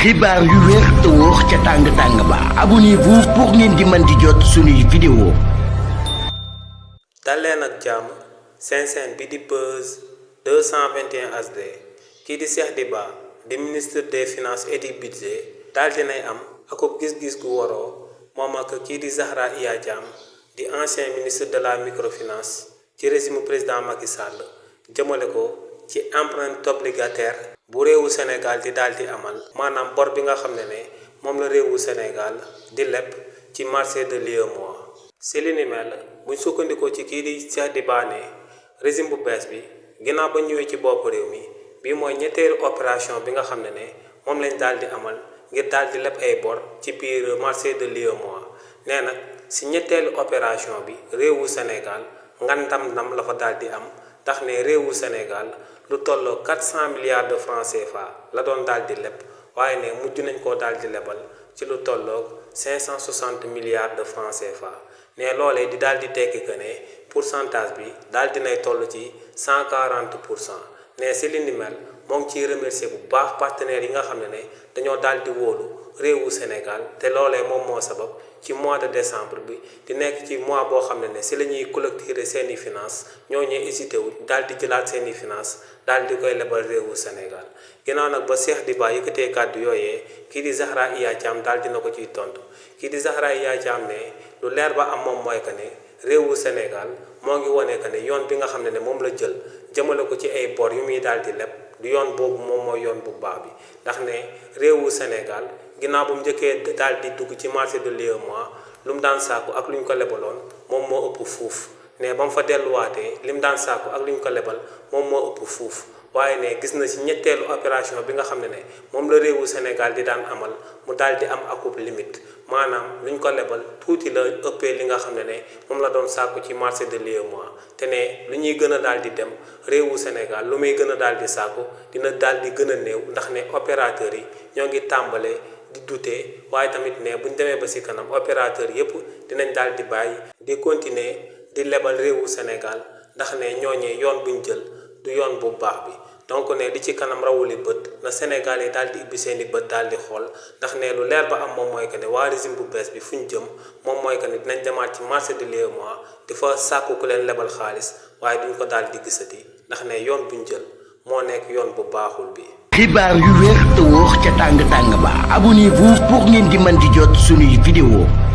xibaar yu wér te wóor ca tàng ba abonnez-vous pour ngeen di mën di jot suñuy vidéo. daleen ak jàmm seen bi di Buzz 221 HD kii di Cheikh Diba di ministre des finances et du budget daal dinay am akub gis-gis gu waroo moom ak kii di Zahra Iyane Thiam di ancien ministre de la microfinance ci régime président Macky Sall jëmale ko ci empreinte obligataire bu réewu Sénégal di daal di amal maanaam bor bi nga xam ne moom la réewu Sénégal di leb ci marché de l'UEMOA. si li ni mel buñ sukkandikoo ci kii di Cheikh Diba ne régime bu bees bi ginnaaw ba ñëwee ci bopp réew mi bii mooy ñetteelu opération bi nga xam ne moom lañ daal di amal ngir daal di leb ay bor ci biir marché de l'UEMOA. nee nag si ñetteelu opération bi réewu Sénégal ndam la fa daal di am ndax ne réewu Sénégal lu tolloo 400 milliards de francs CFA la doon daal di leb waaye ne mujj nañ koo daal di lebal ci lu tolloog 560 milliards de francs CFA ne loolee di daal di tekki que ne pourcentage bi daal dinay toll ci 140%. ne si li ni mel moo ngi ciy remercier bu baax partenaires yi nga xam ne dañoo daal di wóolu réewu Sénégal te loolee moom moo sabab ci mois de décembre bi di nekk ci mois boo xam ne si la ñuy collecter seeni finance ñoo ñee hésité wu daal di jëlaat seeni finance daal di koy lebal réewu Sénégal. ginnaaw nag ba Cheikh Diba yëkkatee kàddu yooyee kii di Zahra Iyane Thiam daal dina ko ciy tontu kii di Zahra Iyane Thiam ne lu leer ba am moom mooy que ne réewu Sénégal moo ngi wane que ne yoon bi nga xam ne moom la jël jëmale ko ci ay bor yu muy daal di leb du yoon boobu moom mooy yoon bu baax bi ndax ne réewu Sénégal ginnaaw bu mu njëkkee daal di dugg ci marché de l'UEMOA lu mu daan sàkku ak lu ñu ko lebaloon moom moo ëpp fuuf ne ba mu fa delluwaatee li mu daan sàkku ak lu ñu ko lebal moom moo ëpp fuuf waaye ne gis na ci ñetteelu opération bi nga xam ne moom la réewu Sénégal di daan amal mu daal di am akub limite maanaam lu ñu ko lebal tuuti la ëppee li nga xam ne moom la doon sàkku ci marché de l'UEMOA te ne lu ñuy gën a daal di dem réewu Sénégal lu muy gën a daal di sàkku dina daal di gën a néew ndax ne opérateurs yi ñoo ngi tàmbale di dutee waaye tamit ne buñ demee ba ci kanam opérateur yépp dinañ daal di bàyyi di continuer di lebal réewu Sénégal ndax ne ñooñee yoon buñ jël du yoon bu baax bi donc ne li ci kanam rawuli bët na Sénégal yi daal di ibbi seeni bët daal di xool ndax ne lu leer ba am moom mooy que ne waa régime bu bees bi fuñ jëm moom mooy que ne dinañ demaat ci marché de l'UEMOA di fa sàkku ku leen lebal xaalis waaye duñ ko daal di gisati ndax ne yoon buñ jël moo nekk yoon bu baaxul bi. xibaar yu wér te wóor ca tàng ba abonnez-vous pour ngeen di mën di jot suñuy vidéo.